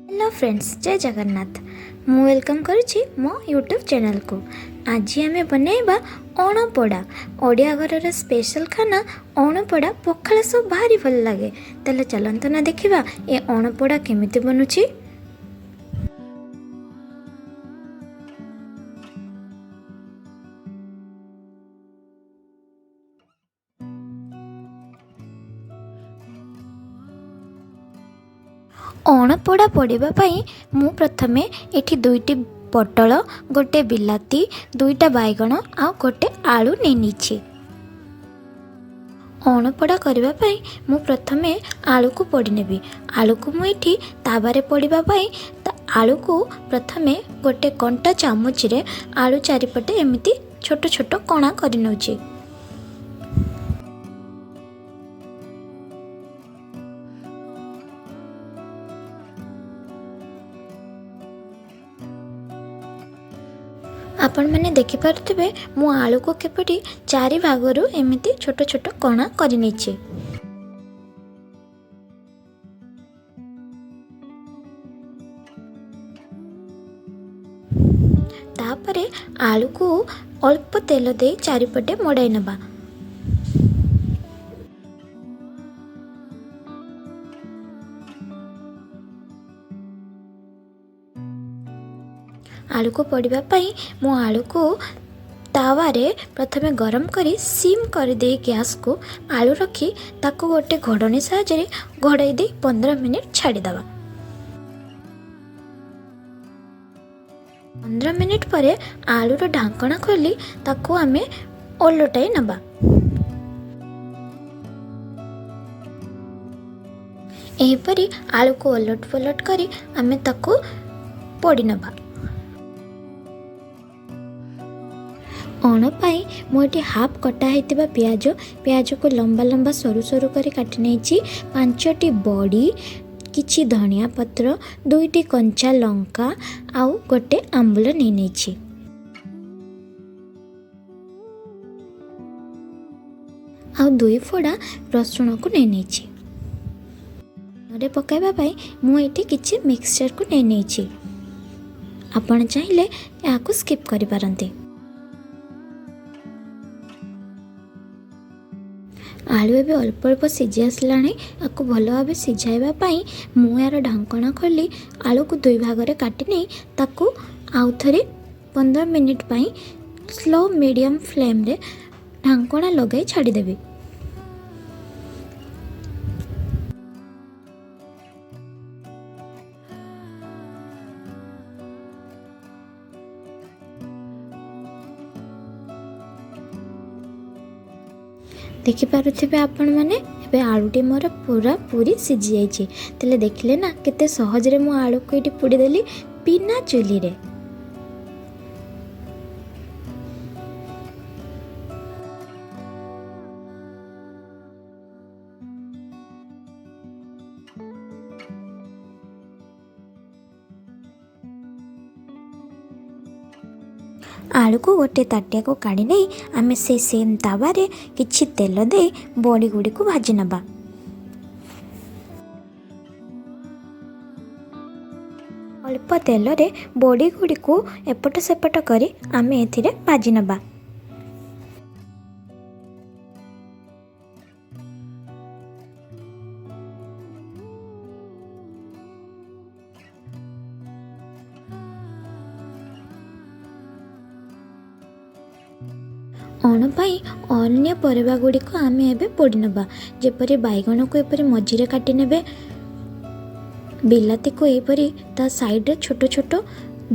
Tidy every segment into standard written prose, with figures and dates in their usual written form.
Hello friends, ଜୟ ଜଗନ୍ନାଥ। ମୁଁ welcome କରୁଛି ମୋ ୟୁଟ୍ୟୁବ୍ ଚ୍ୟାନେଲ୍କୁ। ଆଜି ଆମେ ବନେଇବା ଅଣପୋଡ଼ା। ଓଡ଼ିଆ ଘରର ସ୍ପେଶାଲ୍ ଖାନା ଅଣପୋଡ଼ା ପଖାଳ ସହ ଭାରି ଭଲ ଲାଗେ। ତାହେଲେ ଚାଲନ୍ତୁ ନା ଦେଖିବା ଏ ଅଣପୋଡ଼ା କେମିତି ବନୁଛି। ଅଣପୋଡ଼ା ପୋଡ଼ିବା ପାଇଁ ମୁଁ ପ୍ରଥମେ ଏଠି 2ଟି ପୋଟଳ, ଗୋଟେ ବିଲାତି, 2ଟା ବାଇଗଣ ଆଉ ଗୋଟେ ଆଳୁ ନେଇ ନେଇଛି। ଅଣପୋଡ଼ା କରିବା ପାଇଁ ମୁଁ ପ୍ରଥମେ ଆଳୁକୁ ପୋଡ଼ି ନେବି। ଆଳୁକୁ ମୁଁ ଏଠି ତାୱାରେ ପୋଡ଼ିବା ପାଇଁ ଆଳୁକୁ ପ୍ରଥମେ ଗୋଟେ କଣ୍ଟା ଚାମଚରେ ଆଳୁ ଚାରିପଟେ ଏମିତି ଛୋଟ ଛୋଟ କଣା କରିନେଉଛି। ଆପଣମାନେ ଦେଖିପାରୁଥିବେ ମୁଁ ଆଳୁକୁ କିପରି 4 ଭାଗରୁ ଏମିତି ଛୋଟ ଛୋଟ କଣା କରିନେଇଛି। ତାପରେ ଆଳୁକୁ ଅଳ୍ପ ତେଲ ଦେଇ ଚାରିପଟେ ମଡ଼ାଇ ନେବା। ଆଳୁକୁ ପୋଡ଼ିବା ପାଇଁ ମୁଁ ଆଳୁକୁ ତାୱାରେ ପ୍ରଥମେ ଗରମ କରି ସିମ୍ କରିଦେଇ ଗ୍ୟାସ୍କୁ ଆଳୁ ରଖି ତାକୁ ଗୋଟେ ଘୋଡ଼ଣୀ ସାହାଯ୍ୟରେ ଘୋଡ଼ାଇ ଦେଇ 15 ମିନିଟ୍ ଛାଡ଼ିଦେବା। 15 ମିନିଟ୍ ପରେ ଆଳୁର ଢାଙ୍କଣା ଖୋଲି ତାକୁ ଆମେ ଓଲଟାଇ ନେବା। ଏହିପରି ଆଳୁକୁ ଓଲଟ ପଲଟ କରି ଆମେ ତାକୁ ପୋଡ଼ି ନେବା। ଅଣ ପାଇଁ ମୁଁ ଏଠି ହାଫ୍ କଟା ହେଇଥିବା ପିଆଜକୁ ଲମ୍ବା ଲମ୍ବା ସରୁ ସରୁ କରି କାଟି ନେଇଛି। 5ଟି ବଡ଼ି, କିଛି ଧନିଆ ପତ୍ର, 2ଟି କଞ୍ଚା ଲଙ୍କା ଆଉ ଗୋଟେ ଆମ୍ବୁଲ ନେଇ ନେଇଛି। ଆଉ 2 ଫୋଡ଼ା ରସୁଣକୁ ନେଇ ନେଇଛି। ଅଣରେ ପକାଇବା ପାଇଁ ମୁଁ ଏଠି କିଛି ମିକ୍ସଚରକୁ ନେଇ ନେଇଛି। ଆପଣ ଚାହିଁଲେ ଏହାକୁ ସ୍କିପ୍ କରିପାରନ୍ତି। ଆଳୁ ଏବେ ଅଳ୍ପ ଅଳ୍ପ ସିଝି ଆସିଲାଣି। ଆକୁ ଭଲ ଭାବେ ସିଝାଇବା ପାଇଁ ମୁଁ ଏହାର ଢାଙ୍କଣା ଖୋଲି ଆଳୁକୁ 2 ଭାଗରେ କାଟି ନେଇ ତାକୁ ଆଉ ଥରେ 15 ମିନିଟ୍ ପାଇଁ ସ୍ଲୋ ମିଡ଼ିୟମ୍ ଫ୍ଲେମ୍ରେ ଢାଙ୍କଣା ଲଗାଇ ଛାଡ଼ିଦେବି। ଦେଖିପାରୁଥିବେ ଆପଣମାନେ ଏବେ ଆଳୁଟି ମୋର ପୁରା ପୁରି ସିଝି ଯାଇଛି। ତାହେଲେ ଦେଖିଲେ ନା କେତେ ସହଜରେ ମୁଁ ଆଳୁକୁ ଏଇଠି ପୋଡ଼ିଦେଲି ବିନା ଚୁଲିରେ। ଆଳୁକୁ ଗୋଟେ ତାଟିଆକୁ କାଢ଼ି ନେଇ ଆମେ ସେ ସେମ୍ ତାୱାରେ କିଛି ତେଲ ଦେଇ ବଡ଼ି ଗୁଡ଼ିକୁ ଭାଜି ନେବା। ଅଳ୍ପ ତେଲରେ ବଡ଼ି ଗୁଡ଼ିକୁ ଏପଟ ସେପଟ କରି ଆମେ ଏଥିରେ ଭାଜି ନେବା। ଅଣ ପାଇଁ ଅନ୍ୟ ପରିବା ଗୁଡ଼ିକୁ ଆମେ ଏବେ ପୋଡ଼ି ନେବା। ଯେପରି ବାଇଗଣକୁ ଏପରି ମଝିରେ କାଟି ନେବେ, ବିଲାତିକୁ ଏହିପରି ତା ସାଇଡ଼ରେ ଛୋଟ ଛୋଟ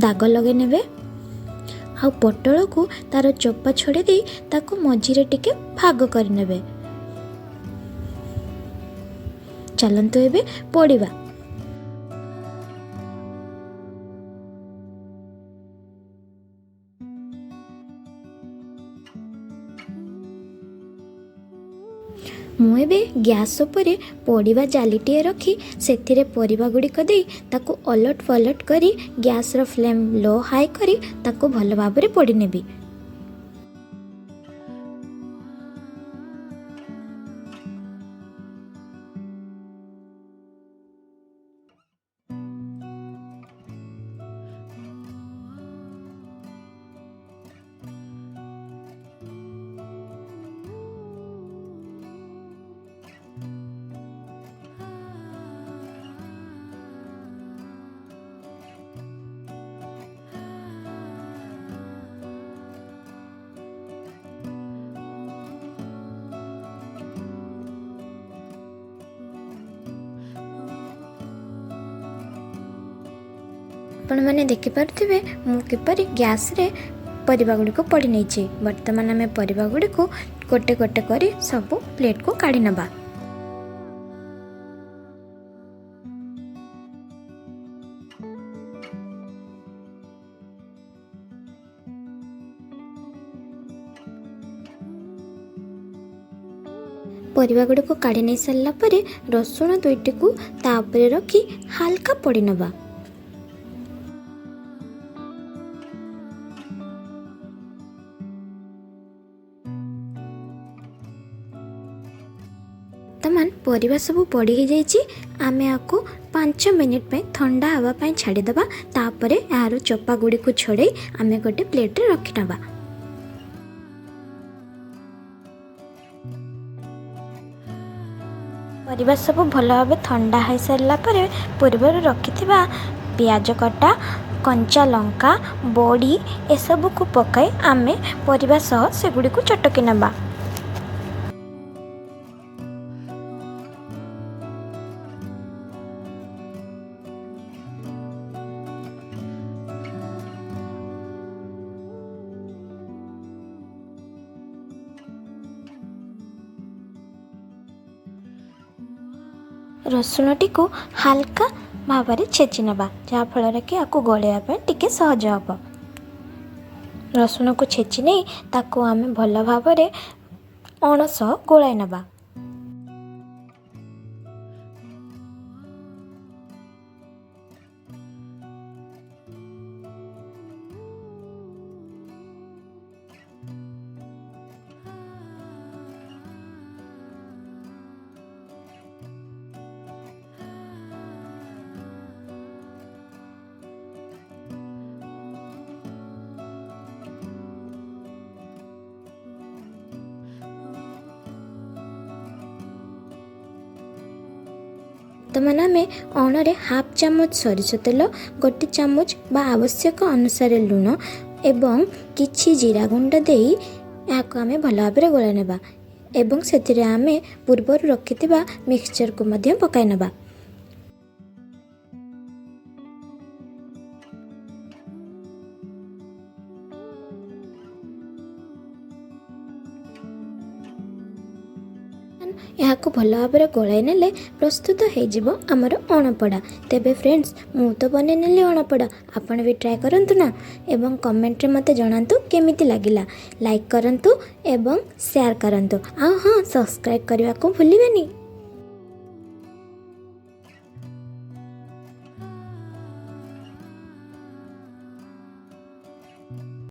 ଦାଗ ଲଗାଇ ନେବେ, ଆଉ ପୋଟଳକୁ ତାର ଚୋପା ଛଡ଼େଇ ଦେଇ ତାକୁ ମଝିରେ ଟିକେ ଭାଗ କରିନେବେ। ଚାଲନ୍ତୁ ଏବେ ପୋଡ଼ିବା। ମୁଁ ଏବେ ଗ୍ୟାସ୍ ଉପରେ ପୋଡ଼ିବା ଜାଲିଟିଏ ରଖି ସେଥିରେ ପରିବା ଗୁଡ଼ିକ ଦେଇ ତାକୁ ଓଲଟ ପଲଟ କରି ଗ୍ୟାସ୍ର ଫ୍ଲେମ୍ ଲୋ ହାଇ କରି ତାକୁ ଭଲ ଭାବରେ ପୋଡ଼ି ନେବି। ଆପଣମାନେ ଦେଖିପାରୁଥିବେ ମୁଁ କିପରି ଗ୍ୟାସ୍ରେ ପରିବା ଗୁଡ଼ିକୁ ପୋଡ଼ି ନେଇଛି। ବର୍ତ୍ତମାନ ଆମେ ପରିବା ଗୁଡ଼ିକୁ ଗୋଟେ ଗୋଟେ କରି ସବୁ ପ୍ଲେଟ୍କୁ କାଢ଼ି ନେବା। ପରିବା ଗୁଡ଼ିକୁ କାଢ଼ି ନେଇ ସାରିଲା ପରେ ରସୁଣ ଦୁଇଟିକୁ ତା ଉପରେ ରଖି ହାଲକା ପୋଡ଼ି ନେବା। ବର୍ତ୍ତମାନ ପରିବା ସବୁ ପୋଡ଼ି ହେଇଯାଇଛି। ଆମେ ଆକୁ 5 ମିନିଟ୍ ପାଇଁ ଥଣ୍ଡା ହେବା ପାଇଁ ଛାଡ଼ିଦେବା। ତାପରେ ଏହାର ଚୋପା ଗୁଡ଼ିକୁ ଛଡ଼େଇ ଆମେ ଗୋଟେ ପ୍ଲେଟ୍ରେ ରଖିନେବା। ପରିବା ସବୁ ଭଲ ଭାବେ ଥଣ୍ଡା ହୋଇସାରିଲା ପରେ ପୂର୍ବରୁ ରଖିଥିବା ପିଆଜ କଟା, କଞ୍ଚା ଲଙ୍କା, ବଡ଼ି ଏସବୁକୁ ପକାଇ ଆମେ ପରିବା ସହ ସେଗୁଡ଼ିକୁ ଚଟକି ନେବା। ରସୁଣଟିକୁ ହାଲକା ଭାବରେ ଛେଚି ନେବା, ଯାହାଫଳରେ କି ଆକୁ ଗୋଳେଇବା ପାଇଁ ଟିକେ ସହଜ ହେବ। ରସୁଣକୁ ଛେଚି ନେଇ ତାକୁ ଆମେ ଭଲ ଭାବରେ ଅଣ ସହ ଗୋଳାଇ ନେବା। ବର୍ତ୍ତମାନ ଆମେ ଅଣରେ ହାଫ୍ ଚାମଚ ସୋରିଷ ତେଲ, 1 ଚାମଚ ବା ଆବଶ୍ୟକ ଅନୁସାରେ ଲୁଣ ଏବଂ କିଛି ଜିରା ଗୁଣ୍ଡ ଦେଇ ଏହାକୁ ଆମେ ଭଲ ଭାବରେ ଗୋଳାଇ ନେବା ଏବଂ ସେଥିରେ ଆମେ ପୂର୍ବରୁ ରଖିଥିବା ମିକ୍ସଚରକୁ ମଧ୍ୟ ପକାଇ ନେବା। ଏହାକୁ ଭଲ ଭାବରେ ଗୋଳାଇ ନେଲେ ପ୍ରସ୍ତୁତ ହେଇଯିବ ଆମର ଅଣପୋଡ଼ା। ତେବେ ଫ୍ରେଣ୍ଡସ୍, ମୁଁ ତ ବନେଇ ନେଲି ଅଣପୋଡ଼ା, ଆପଣ ବି ଟ୍ରାଏ କରନ୍ତୁ ନା ଏବଂ କମେଣ୍ଟରେ ମୋତେ ଜଣାନ୍ତୁ କେମିତି ଲାଗିଲା। ଲାଇକ୍ କରନ୍ତୁ ଏବଂ ସେୟାର କରନ୍ତୁ, ଆଉ ହଁ, ସବସ୍କ୍ରାଇବ୍ କରିବାକୁ ଭୁଲିବେନି।